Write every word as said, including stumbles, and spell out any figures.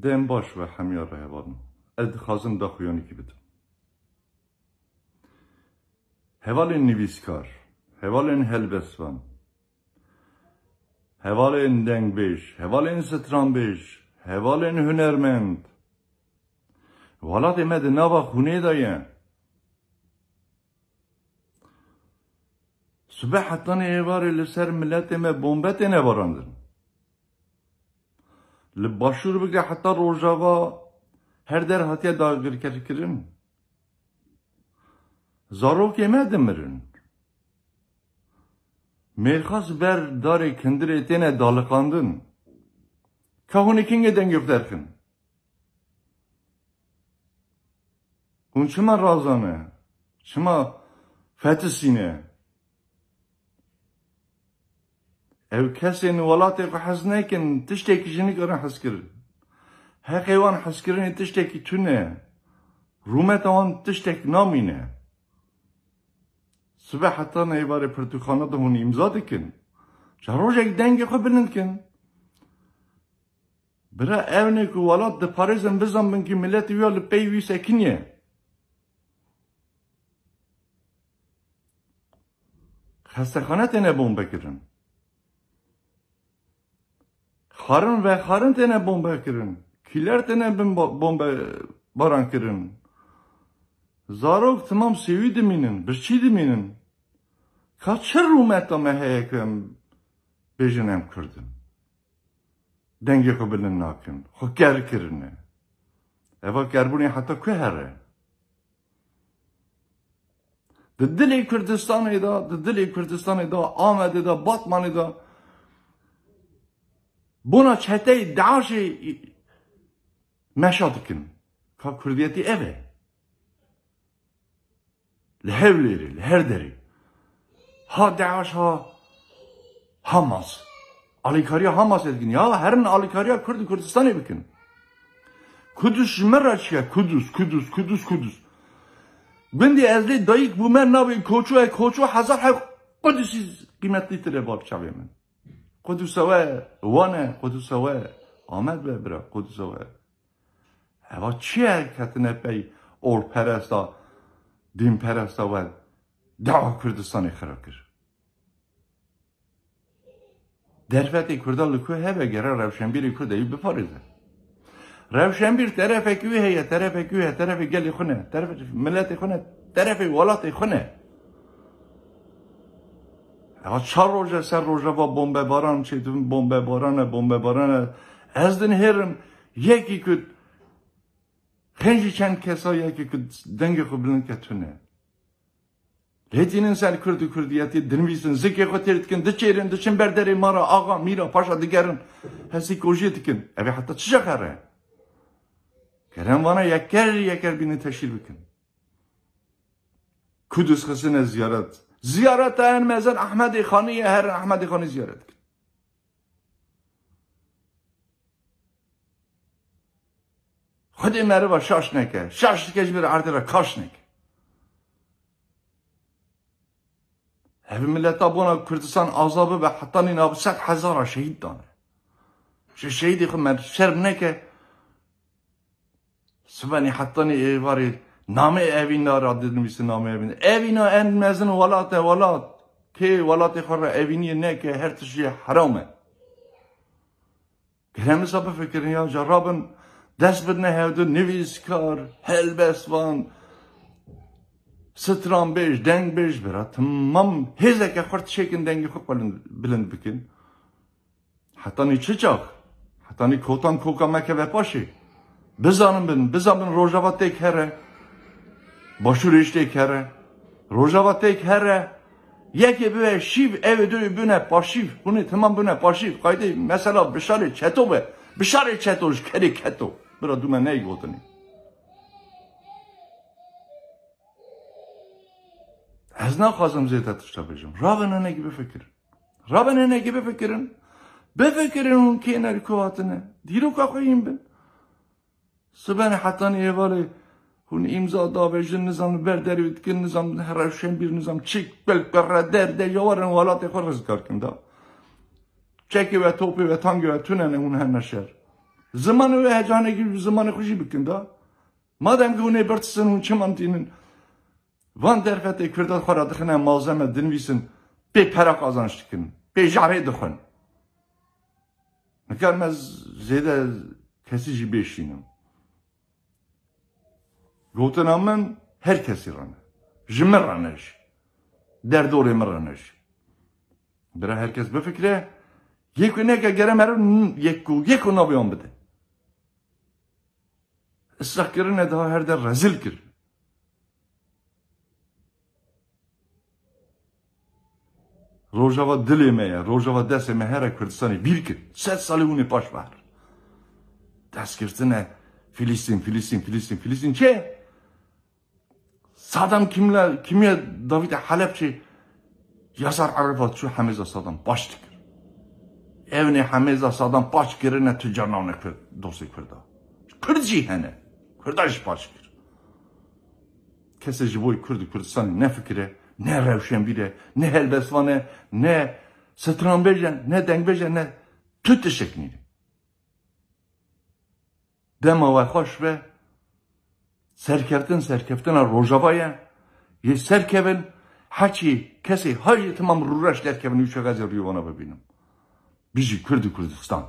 Dem baş ve hemiya re hevalin. Ez dixwazim daxuyanîkî bidim. Hevalên nivîskar, hevalên helbestvan, hevalên dengbêj, hevalên stranbêj, hevalên hunermend. Welatê me di nava xûnê de ye. Sibe hetanî êvarê li ser miletê me bombe têne barandin. Li başûr bigre heta rojava her der hatiye dagirkerkirin. Zarokê me dimirin. Mêrxas ber darê kindirê têne daliqandin. Ka hûn ê kengê dengê xwe derxin? Hûn çima razane? Çima fetisîne? Ew kesên welatê xwe hez nekin, tiştekî jî nikarin hez kirin. Heqê wan hezkirinê tiştekî tune. Rûmeta wan tiştek namîne. Sibe heta neyvarê pirtûkxana de hûn îmza dikin. Ca rojek dengê xwe bilind kin. Bira, ew ne ku welat diparêzin, bizanbin ku miletê wî ya li pey wî sekiniye. Xestexane têne bombe kirin. Xarin ve xarin têne bombe kirin. Kîler têne bin bo-, bombe baran kirin. Zarok timam sêwî dimînin, birçî dimînin. Ka çi rûmeta me heye ku em bêjin em Kurd in? Dengê xwe bilind nakin. Xwe ker kirine. Eva kerbûnê heta ku here? Di dilê Kurdistanê de, di dilê Kurdistanê de, Amedê de, Batmanê de bona çeteyê DAIŞê meşa dikin. Ka Kurdiyetî ev e. Li Hewlêrê, li her derê. Ha DAIŞ, ha Hamas. Alîkariya Hamasê dikin. Ya herin alîkariya Kurd û Kurdistanê bikin. Kudus ji min re çi ye? Kudus, Kudus, Kudus, Kudus. Gundê ez lê dayik bûme navê Koço ye, Koço hezar hev Kudusî qîmetlîtir e bar çavê min. Qudus ew e, Wan e, Qudus ew e, Amed be bira, Qudus ew e. Eva çi ye ketine pey orperesta, dînperesta we dawa Kurdistanê xira kir? Derfetê Kurda li ku hebe gere rewşenbîrê Kurda wî biparêze. Rewşenbîr terefekî wî heye, terefekî wî heye, terefê gelê xwe ne, terefê miletê xwe ne, terefê welatê xwe ne. Eva çar roje ser rojeva bombebaran çêdibin, bombebaran e, bombebaran e. Ez dinihêrim yekî ku xêncî çend kesa yekî ku dengê xwe bilind ke tune. Lê tînin ser Kurd û Kurdiyetî dinivîsin, zikê xwe têr dikin, diçêrin, diçin ber derê mara, axa, mîra, paşa digerin, hesî kojiyê dikin. Ev ê heta çi jexer e? Kerem vana yeker yeker bînin teşhîr bikin. Kudus xistine ziyaret. Ziyareta en mezin Ehmedê Xanî ye, herin Ehmedê Xanî ziyaret dikin. Xwedê meriva şaş neke. Şaş dike ji ber erdê re kaş neke. Ev mileta bona Kurdistan aza bibe, hetanî nav sed hezara şehîd dane. Ji şehîdê xwe me şerm neke. Sibenî hetanî êvarê namê evîna ra dinivîsin namê evîna. Evîna en mezin welat e, welat. Kê welatê xwe re evîniyê neke, her tiştê heram e. Gerek wisa bifikirin ya, ca rabin dest bidine hevdu, nivîskar, helbestvan, stranbêj, dengbêj, bira, timam hêzeke xurt çêkin dengê xwe bilind, bilind bikin. Hetanî çi çax? Hetanî kotan koka me keve paşê. Bizanin bin, bizan bin Rojava têk here. Başûrê jî têk here. Rojava têk here. Yekê bibe şîv, ew ê duyê bûne paşîv. Hûn ê timam bûne paşîv. Qaydê mesela bişarê çeto be. Bişarê çeto ji kerê keto. Bira dû me neyê gotinê. Ez naxwazim zêde tişta bêjim. Ravin hinekî bifikirin. Ravin hinekî bifikirin. Bifikirin hûn kê ne li ku hatine. Dîroka xwe hîn bin. Sibenê hetanî êvarê hûn îmza davêjin, nizam li ber derê dikin, nizam rewşenbîr, nizam çik, belk berre der de ya werin welatê xwe rizgar kin da. Çekê we, topê we, tangê we tune ne hûn hene şer. Zimanê wê hecanekî ji zimanê xwe jî bikin da. Madem ki hûn ê birtisin, hûn çima nitînin? Van derfetê Kurda xwe re dixine malzeme dinivîsin, pê pera qazanç dikin, pê jarê dixwin. Nikarim ez zêde kesî jî bêşînim. Gotina min her kesî re ne. Ji min re ne jî. Derdorê min re ne jî. Bira her kes bifikire, yek û neke gere meriv yek û yek û navê wan bide. Israqkirine daha her der rezil kir. Rojava dilê me ye, Rojava destê me here Kurdistanê bîr kir. Sed salî hûn ê paş ve her. Destgirtine Filistîn, Filistîn, Filistîn, Filistîn çi? Sadam kimle, kimiye Davîdê Helebçê Yasar Arafat çû hemêza Sadam paş dikir. Ewnê hemêza Sadam paş kirine tu carnavne Kurd, dostê Kurda. Kurd jî hene. Kurda jî paş kir. Kesê ji bo Kurd û Kurdistanê ne fikir e, ne rewşenbîr e, ne helbestvan e, ne stranbêj e, ne dengbêj e, ne tu tiştek nîne. Dema we xweş be, serkeftin, serkeftina Rojava ye. Yê serkevin, heçî kesê hay ji Timam Rûreş derkevin û çaxê ez ê rûyê wana bibînim. Bijî Kurd û Kurdistan.